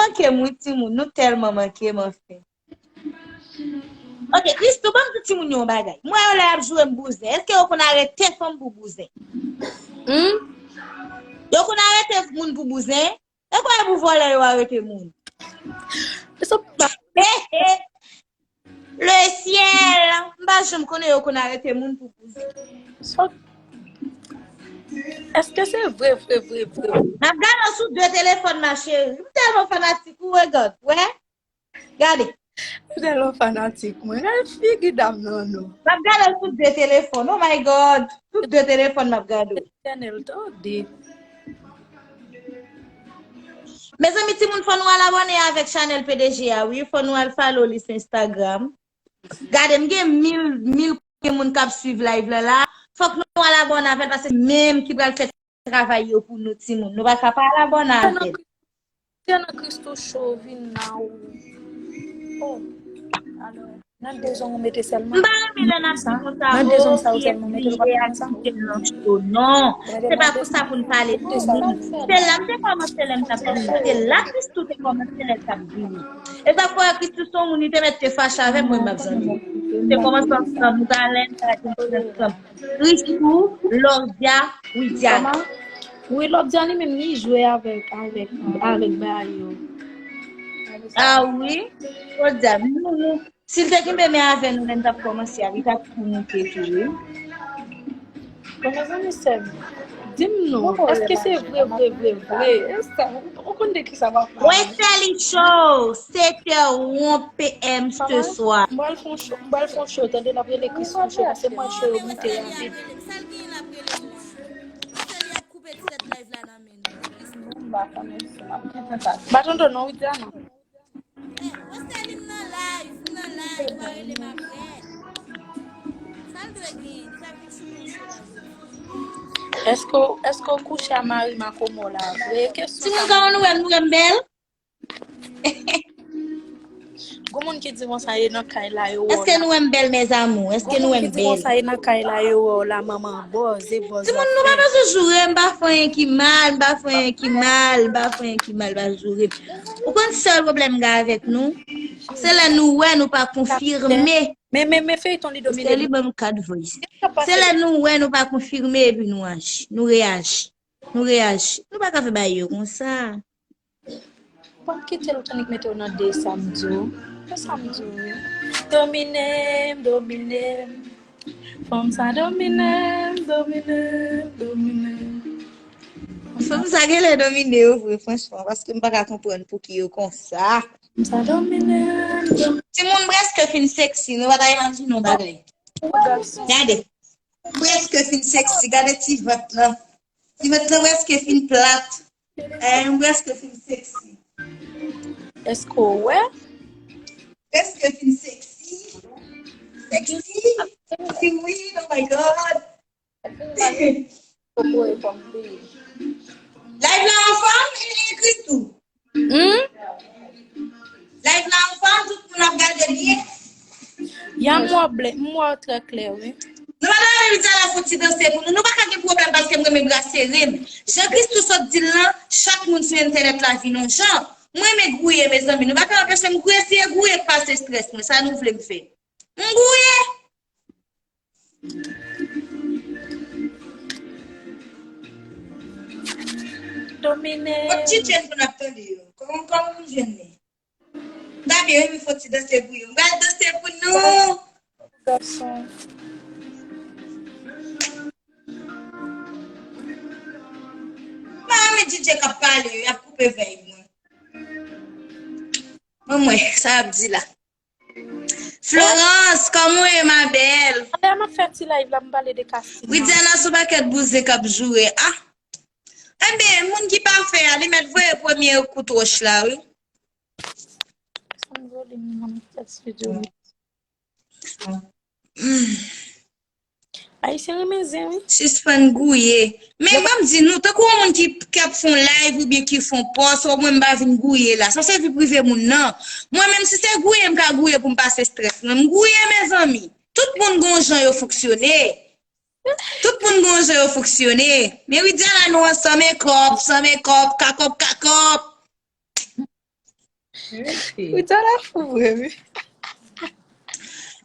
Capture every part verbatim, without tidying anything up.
manke m, wi, timoun. Nou tèlman manke m, anfen. Ok, Christoo, ban m di timoun yo yon bagay. M wè yo lè y ap joure m bouzen. Èske yo konn arete fanm pou bouzen? Hmm? Yo konn arete moun pou bouzen? E kwa e pou vòlè yo arete moun? Sa pa. Le syèl! M pa janm konnen yo konn arete moun pou bouzen. Sa. Èske se vre, vre, vre, vre? M ap gade w sou de telefòn, ma chérie. M tèlman fanatik ou, regard. Wè? Gade. M tèlman fanatik, mwen. Gade figi dam nan, non. M ap gade l sou de telefòn. Oh my God. Sou de telefòn m ap gade w. Etènèl, tande. Mezanmi, timoun, fò nou al abòne avèk chanèl P D G a, wi. Fò nou al follow li sou Instagram. Gade, m gen mil, mil moun k ap swiv live la la. Fòk nou al abòne avè l, paske menm ki pral fè travay yo pou nou, timoun. Nou pa ka pa al abòne avè l. Tè nan Christoo cho vin nan ou. Oh, alò, nan de zong ou mete sèlman. M pa renmen lè n ap di konsa, nan de zong sa ou sèlman mete, ou pa konn sa. Kite nan cho, non. Se pa pou sa pou n pale de moun. Se la m te kòmanse lè m t ap vini. Se la Christoo te kòmanse lè l t ap vini. E sa fè Christoo se yon moun, li te mèt te fache avè m, mwen, m ap zanmi. Te kòmanse ansanm, nou ta lè n ta di ansanm. Christoo, Lordia, Widiana. Wi, Lòbdya li menm li jwe avèk, avèk, avèk bagay yo. Ah wi, Lòbdya, nou, nou, si l te kenbe men avè nou lè n t ap kòmanse a, li t ap tou moute tou, wi. Bon, mezanmi, sè m, di m non, èske se vre, vre, vre, vre? Ou konn de ki sa m ap pale? Wè, sè li cho, sept heures onze P M ce soir. M pral fè yon show, m pral fè yon show, tande, n ap rele Christoo show, paske m wè show yo moute rapid. Sa l genyen l ap rele m la? Paske li ap koupe dirèk live la nan men nou. Bon, m pa konnen si m ap gen tentative. M pa tande w non, Widiana. Eh, Rosteline nan live, m nan live, w a rele m apre. Sa l dwe genyen, li pa vin sou menm show la. Èske w, èske w kouche a mari makomò la vre? Kesyon sa. Timoun, kòman nou wè m, nou wè m bèl? Gon moun ki di konsa, e nan kay la yo wè w la. Èske nou wè m bèl, mes amours? Èske nou wè m bèl? Gon moun ki di konsa, e nan kay la yo wè w la, manman bòz, e bòz w ap fè. Timoun, nou pa bezwen joure, m pa fè anyen ki mal, m pa fè anyen ki mal, m pa fè anyen ki mal, pa joure m. Ou konn sèl pwoblèm m gen avèk nou? Se lè nou wè, nou pa konfime. Men, men, men feyton li domine. Paske li ban m kat voice. Se lè nou wè, nou pa konfime, epi nou aji, nou reyaji. Nou reyaji. Nou pa ka fè bagay yo konsa. Bon, kite l, ou tannik mete w nan de sa m di w. Se sa m di w wi. Domine m, domine m. Fanm sa domine m, domine m, domine m. Fanm sa genlè domine yo vre, franchman, paske m pa ka konprann pouki yo konsa. Fanm sa domine m, domine m. Timoun prèske fin seksi, nou pa ta imajine yon bagay. Gade. Prèske fin seksi, gade ti vant lan. Ti vant lan prèske fin plat. Eh, m prèske fin seksi. Èske w wè? Prèske fin seksi. Seksi. Seksi, oh my God. Live la anfòm, e ekri tou. Hmm? Live la anfòm, tout moun ap gade byen. Ya m wè w byen, m wè w trè klè, wi. Nou pa ta renmen Widiana fè yon ti danse pou nou. Nou pa ka gen pwoblèm paske m renmen bra sere m. Jan Christoo sot di l lan, chak moun sou entènèt la vin yon jan. Mwen renmen gouye, mezanmi. Nou pa ka anpeche m gouye, si e gouye k pase estrès mwen. Sa nou vle m fè? M gouye. Domine. Kot ti tchèn pou n ap tande yo? Kòman, kòman nou jwenn li? Dapye, wi, fò ti danse pou yo. M pral danse pou nou. Gason. M pa renmen D J k ap pale yo, y ap koupe vèy mwen. Ban m wè sa y ap di la. Florence, kòman w ye, ma belle? Alè, m ap fè ti live la, m pale de casting nan. Widiana se yon pakèt bouzen k ap joure. Ah! Enben, moun ki pa fè a, li mèt voye premye kout wòch la, wi. Son volim nan tèt studio. Ayisyen renmen zen, wi. Sispann gouye. Men ban m di nou, tankou yon moun ki, ki ap fè yon live oubyen ki fè yon pòs, o mwen m pa vin gouye la. Sa se vi prive moun nan. Mwen menm si se gouye, m ka gouye pou m pase estrès mwen. M gouye, mezanmi. Tout moun gon jan yo fonksyone. Tout moun gon jan yo fonksyone. Men Widiana nou an san mekòp, san mekòp, kakòp, kakòp. Ou ta la fou vre, wi.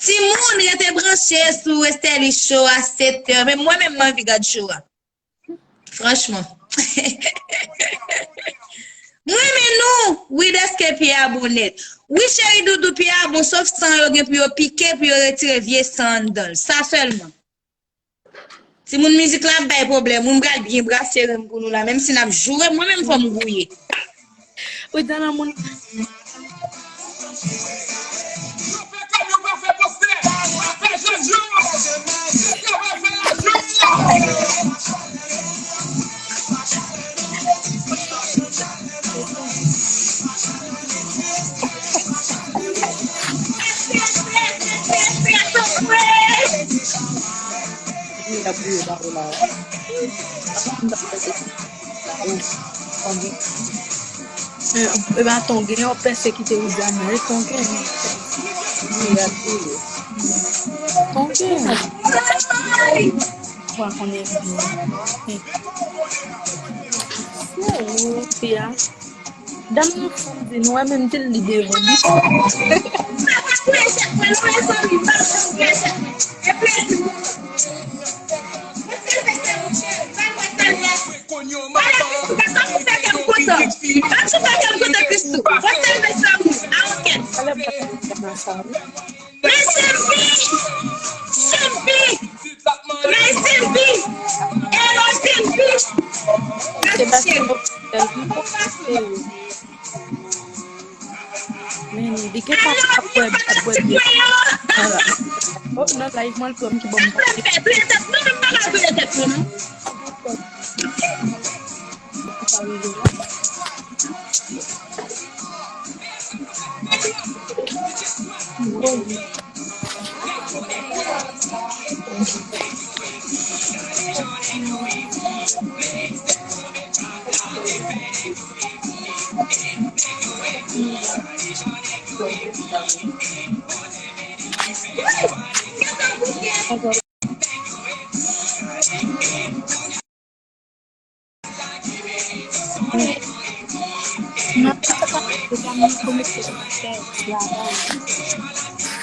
Timoun, rete branche sou Esteli Show a sèt è. Men mwen menm, m anvi gad show a. Franchman. M renmen nou. Wi, dèske pye a bon nèt. Wi, cheri doudou, pye a bon, sof san yo gen pou yo pike, pou yo retire vye san anndan l. Sa sèlman. Timoun, mizik la ap bay pwoblèm. Wi, m pral byen brase ren m pou nou la, menm si n ap joure, mwen menm fò m gouye. Wi, dan nan moun. Li ap gouye ba ou la. E, e ba Tongen, yo pèsekite Widiana, e Tongen. Tongen. Wa konnen byen. Fi a. Dam nan fou di nou wè menm di li devan li. Mwen se Pi! Se Pi! Mwen se Pi! E mwen se Pi! Mwen se Pi! Men, li gen pa ap bwè, ap bwè byen. Oh, nan live mwen, l pran m ki ban m.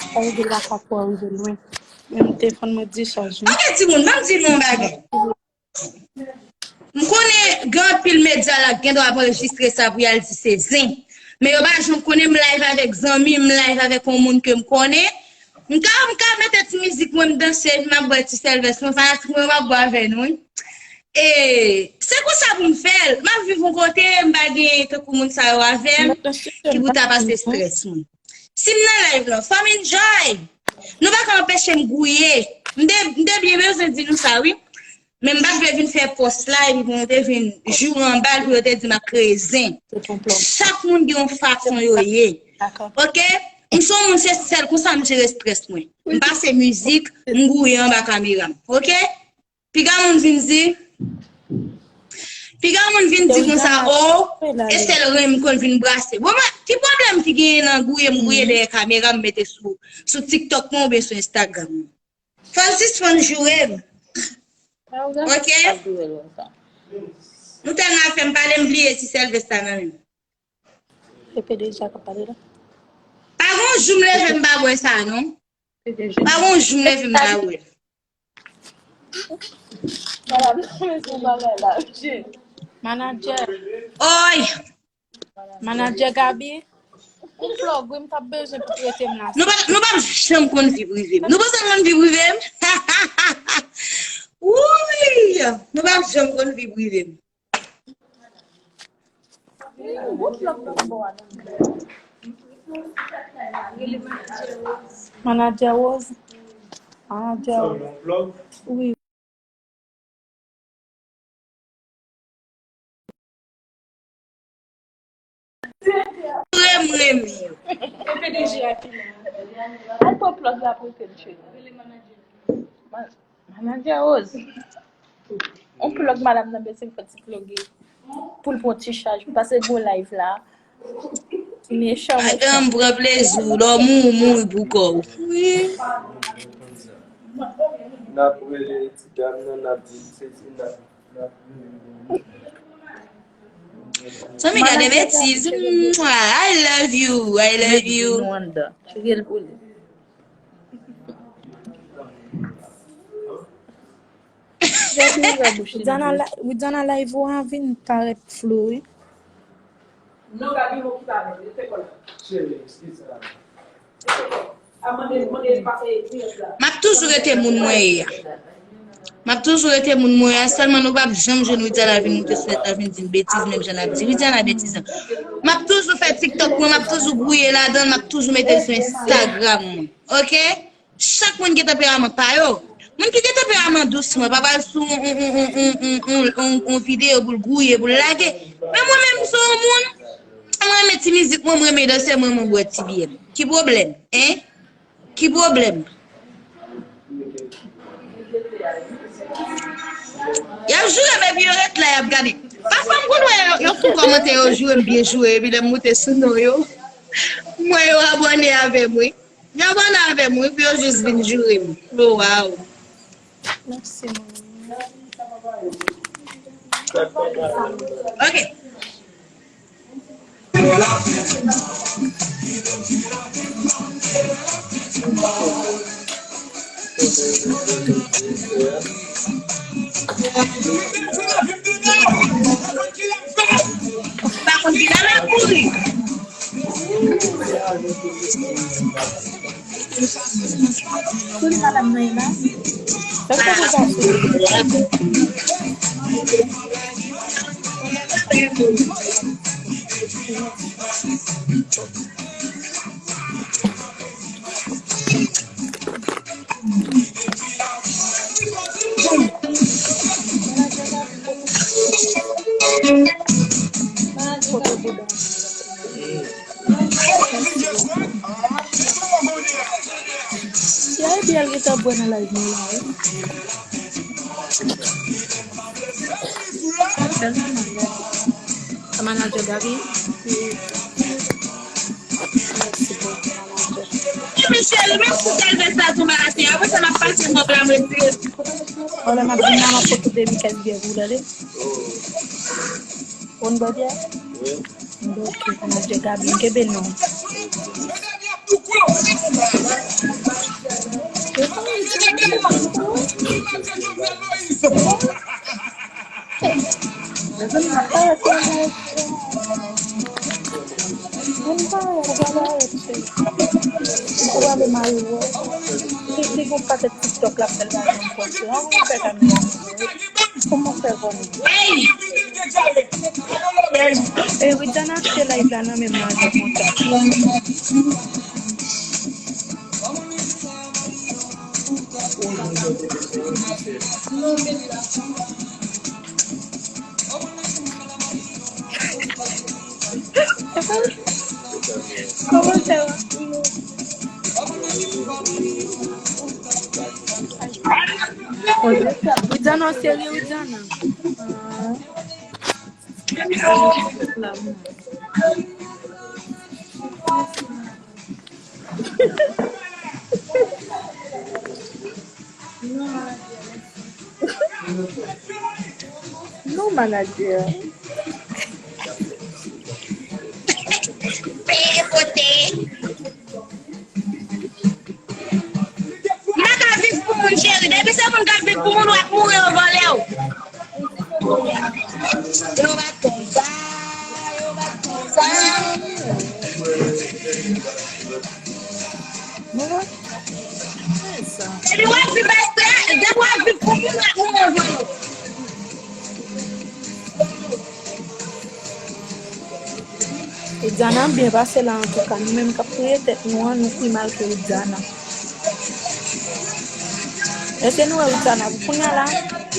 Sa vle di la ka pou rive lwen. Men m telefòn mwen dichaj wi. Ok, timoun, ban m di nou yon bagay. M konnen gen anpil medya la k gen dwa ap anrejistre sa pou y al di se zen. Men yo pa janm konnen m live avèk zanmi, m live avèk yon moun ke m konnen. M ka, m ka mete ti mizik mwen, m danse, epi m ap bwè ti sèlvès mwen, fanatik mwen, m ap bwè avè nou, wi. E se konsa pou m fè l. M ap viv yon kote, m pa gen tankou moun sa yo avè m, ki pou ta pase estrès mwen. Si m nan live lan, fò m enjoy. Nou pa ka anpeche m gouye. M te, m te byen bezwen di nou sa, wi. Men m pa t vle vin fè pòs la, epi pou nou te vin joure anba l, pou yo te di m ap kreye zen. Chak moun gen yon fason yo ye. Ok? M se yon moun, se sèl konsa m jere estrès mwen. M pase mizik, m gouye anba kamera m. Ok? Piga moun vin di, piga moun vin di konsa, oh, e sèl ren m konn vin brase. Bon, mwen, ki pwoblèm ki genyen nan gouye m gouye dèyè kamera m mete sou, sou TikTok mwen oubyen sou Instagram mwen? Fò n sispann joure m. Ok? Nou tèlman ap fè m pale, m bliye ti sèlvès la nan men m. Se P D G a k ap pale la. Pa gon jou m leve m pa bwè sa, non. Pa gon jou m leve m pa bwè l. Manadjè. Oy! Manadjè Gaby. Yon plòg, wi, m t ap bezwen pou prete m la. Nou pa, nou p ap janm konn vi prive m. Nou panse n konn vi prive m? Wouy! Nou p ap janm konn vi prive m. Manadjè Rose. Manadjè Rose. Wi. Rem, rem yo. Al pran plòg la pou te l cheri. Manadjè Rose. On plòg madanm nan bezwen fè ti ploge. Pou l pran ti chaj. Pase gwo live la. Ti mechan. Madanm pran plezi w. Lè w mouri, mouri pou kò w. Wi. N ap rele ti dam nan, n ap di l sezi, n ap, n ap rele. Zanmi, gade betiz. Mwah, I love you. I love you. Nou anndan. Cheke l pou li. Widiana, la- Widiana live ou an vin parèt flou, wi. Non, Gaby, mwen ki pa vle, se kòl. Cheri, eskize la. A, mande, mande li pase dirèk la. M ap toujou rete moun mwen ye a. M ap toujou rete moun mwen ye a, sèlman nou p ap janm jwenn Widiana vin moute sou nèt la vin di m betiz, menm jan n ap di Widiana betiz an. M ap toujou fè TikTok mwen, m ap toujou gouye ladan l, m ap toujou mete l sou Instagram mwen. Oke? Chak moun gen tanperaman pa yo. Moun ki gen tanperaman dous mwen pa pral sou yon, yon, yon, yon, yon, yon, yon, yon videyo pou l gouye, pou l lage. Men mwen menm, m se yon moun, mwen renmen ti mizik mwen, mwen renmen danse, mwen renmen bwè ti byè m. Ki pwoblèm, en? Ki pwoblèm? Y ap joure m epi yo ret la, y ap gade. Pafwa m konn wè yo, yo fè kòmantè, yo joure m byen joure, epi lè m moute sou non yo, m wè yo abòne avè m, wi. Yo abòne avè m, wi, pou yo jis vin joure m. Oh, wow. Mèsi, manmi. Ok. Pa konn ki la la kouri. Tout madanm nan e la. Sa k te pou pase? Ti a epi al gentan bwè nan live nou la, wi. Sa manager Gaby. Mèsi boss manager. Epi cheri, menm si kalvès la tonbe atè, apre sa m ap pase mòg la, m retire. Bon, lè m ap vin la, m ap pote de Michael Guerre pou w tande. Ou n bò byè? Wi. Bon, ok, manager Gaby, kenbe non. Mezanmi, m ap parèt la, m ap parèt, m ap parèt, cheri. Ou prale mari w. Li, li gon pakèt TikTok l ap fè l pa janm poste. An, ou fè kamera. Kòman w fè konnen? Ey! E Widiana achte live la nan men m nan, jan kontan. Kòman fè w? Widiana, w serye, Widiana? Non, manager. Peye kote. M pa ka viv pou moun, cheri. Depi se moun k ap viv pou moun, w ap mouri anvan lè w. Yo bat konsa, yo bat konsa. Depi w ap viv, depi w ap viv pou moun, w ap mouri anvan lè w. Widiana byen pase la antouka. Nou menm k ap touye tèt nou an, nou pi mal ke Widiana. Èske nou wè Widiana? Kounye a la,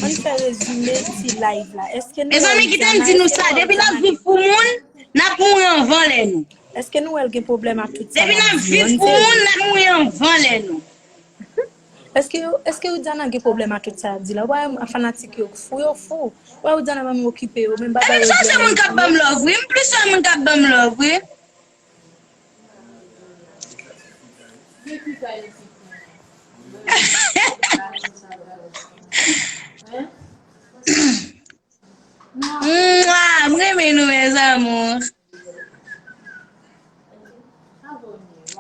ann fè rezime ti live la. Èske nou wè Widiana? Mezanmi, kite m di nou sa, depi n ap viv pou moun, n ap mouri anvan lè nou. Èske nou wè l gen pwoblèm ak tout sa n ap di yo? Depi n ap viv pou moun, n ap mouri anvan lè nou. Èske, èske Widiana gen pwoblèm ak tout sa y ap di la? Ou pa wè fanatik yo fou, yo fou. Ou wè Widiana pa menm okipe yo, menm bagay yo di yo. Epi m chache moun k ap ban m love, wi. M plis wè moun k ap ban m love, wi. Mwa, m renmen nou, mes amours.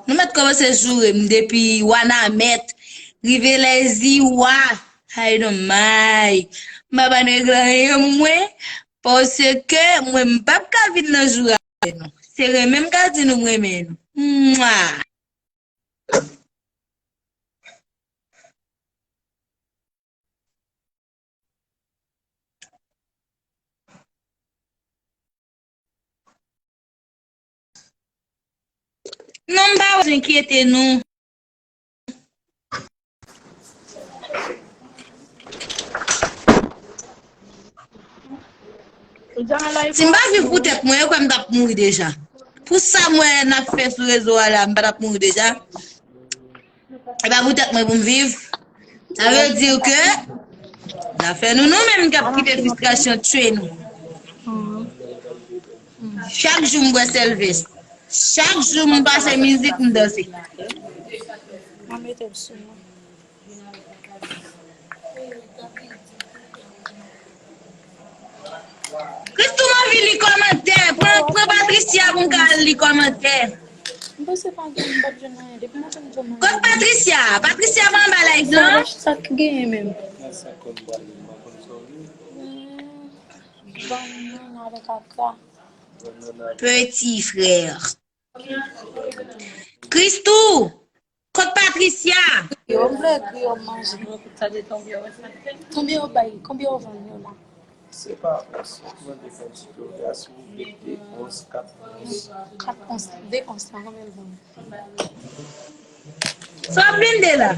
Nou mèt kòmanse joure m depi Wanament, rive Lèziwa. Ay non may. M pa ban nou egzanp mwen, paske mwen m p ap ka vin nan joure avè nou. Se renmen m ka di nou m renmen nou. Mwa. Non, m pa bezwen enkyete nou. Si m pa viv pou tèt mwen, yo kwè m t ap mouri deja. Pou sa m wè n ap fè sou rezo a la, m pa t ap mouri deja. E pa pou tèt mwen pou m viv. Sa vle di ke zafè nou, nou menm k ap kite fristrasyon tye nou. Chak jou m bwè sèlvès. Chak jou m pase mizik, m danse. Christoo, m anvi li kòmantè. Pran, pran Patricia pou m ka al li kòmantè. M panse pa gen, m p ap jwenn anyen. Depi maten m jwenn anyen. Kot Patricia? Patricia pa anba live lan? Sa, sa k genyen menm? Banana avèk akra. Petit frère. Christoo, kot Patricia? Yo, m vle griyo manje. Konbyen yo bay, konbyen yo vann yo la? Se pa ons, mande kantite w a, si w mete ons, kat ons. Kat ons, de ons la, konbyen l vann? Sa w ap vin de la?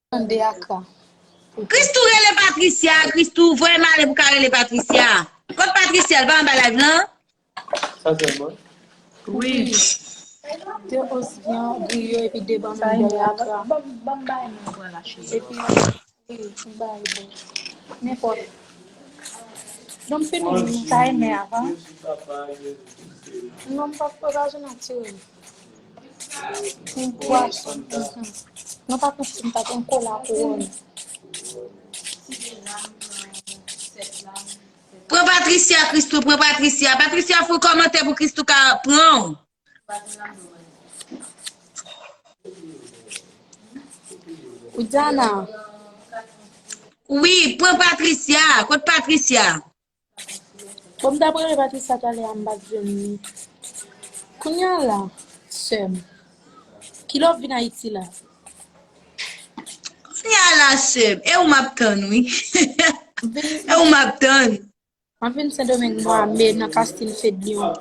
Tande Akra. Christoo rele Patricia, Christoo voye m ale pou ka rele Patricia. Kot Patricia, l pa anba live lan? Sa sèlman? Wi. De os vyan griyo epi de bannann bèl Akra. Epi, wi, m bay bon. Nenpòt. Non, m fini, m ta renmen avan. Non, m pa, pa, pa janm atire m. Yon bwason. Mhm. Non, pa konsi m ta pran kola kowòn. Pran Patricia, Christoo, pran Patricia. Patricia, fè yon kòmantè pou Christoo ka pran w. Ou Diana. Wi, pran Patricia. Kot Patricia? Bon, m t ap rele Patricia talè a, m pa t jwenn li. Kounye a la, sè m. Kilè w vin Ayiti la? Kounye a la, sè m. E ou m ap tann, wi. E ou m ap tann. M ap vin Sendomeng mwa me nan Kastil Fedlyon.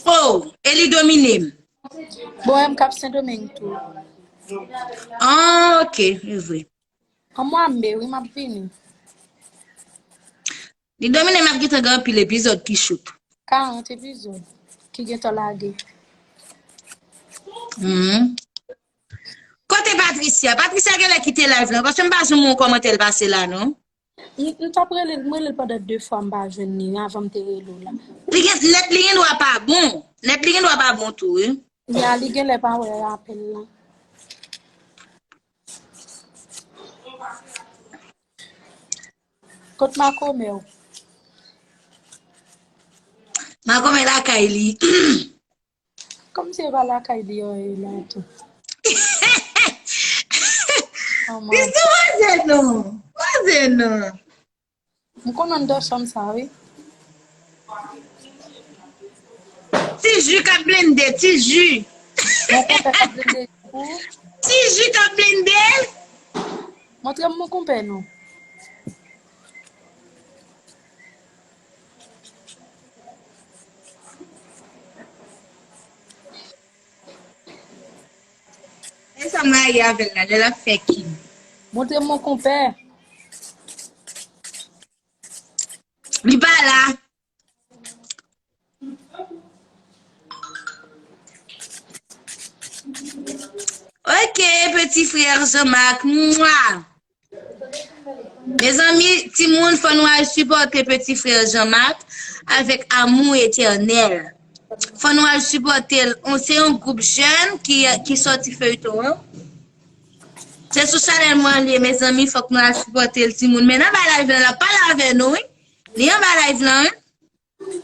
Oh, e li domine m. Bon, e m k ap Sendomeng tou. Ah, ok, e vre. An mwa me, wi, m ap vini. Li domine m ap gentan gen anpil epizòd ki chout. Karant epizòd ki gentan lage. Mhm. Kote Patricia? Patricia genlè kite live lan, paske m pa janm wè yon kòmantè l pase la, non. M, m t ap rele l, m rele l pandan de fwa, m pa jwenn li avan m te rele w la. Li gen, nèt li gen dwa pa bon. Nèt li gen dwa pa bon tou, wi. Ya, li genlè pa wè rapèl la. Kot makomè w? Makomè lakay li. Kòmsi e pa lakay li an ye la tou. Anmwey. Christoo, poze non. Poze non. M konn anndan chanm sa, wi. Ti ji k ap blende, ti ji. Mon konpè k ap blende. Ti ji k ap blende. Montre m mon konpè non. E sa m rayi avè l la, lè l ap fè king. Montre m mon konpè. Li pa la. Ok, petit frère Jean-Marc. Mwa. Mezanmi, timoun, fò nou al sipòte peti frè Jean-Marc avèk amou etènèl. Fò nou al sipòte l. On, se yon gwoup jèn ki, ki sòti feyton an. Se sou chanèl mwen li ye, mezanmi, fòk nou al sipòte l, timoun. Men nan ba live lan, l ap pale avè nou, wi. Li anba live lan, wi.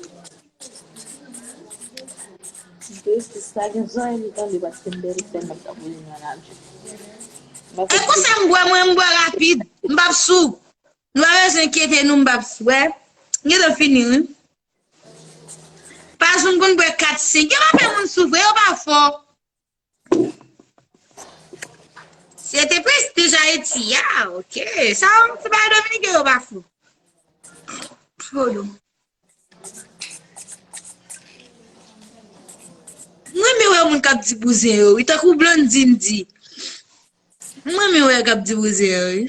Jezi, sa gen zòrèy li tande paske m bèl sè m ap voye nan radyo. E konsa m bwè, mwen m bwè rapid. M p ap sou. Nou pa bezwen enkyete nou, m p ap sou. Wè. M gentan fini, wi. Pa jou m konn bwè kat, senk. Yo pa fè moun sou vre, yo pa fò. Se te prestij Ayiti a, oke. Sa, se pa dominiken yo pa fou. Pardon. Mwen, men wè moun k ap di bouzen yo, wi, tankou Blondine di. Mwen, men wè k ap di bouzen yo, wi.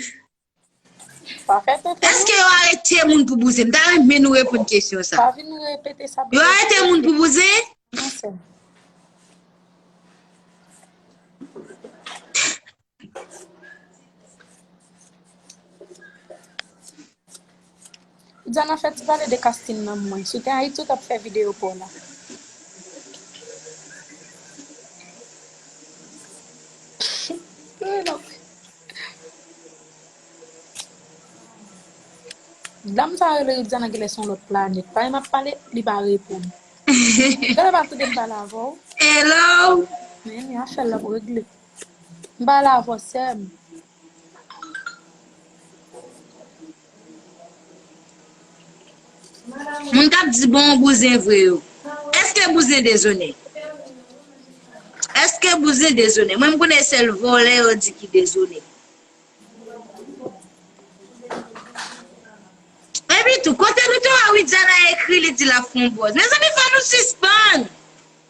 Pa fè tenten. Èske yo arete moun pou bouzen? M ta renmen nou reponn kesyon sa. Pa vin repete sa. Yo arete moun pou bouzen? Non, sè m. Jana fè ti pale de Castine nan mwen. Si w te Ayiti, w t ap fè videyo pa w la. Dam sa rele Ridiana genlè se yon lòt planèt. Paske m ap pale, li pa reponn. Genlè pa tande m pale avè w. Hello. Men, afè l ap regle. M pale avè w, sè m. Moun k ap di bon bouzen vre yo. Èske bouzen dezonè? Èske bouzen dezonè? Mwen, m konnen sèl vòlè yo di ki dezonè. Epi tou, kote nou te wè Widiana ekri li di l ap fè yon bòz? Mezanmi, fò nou sispann.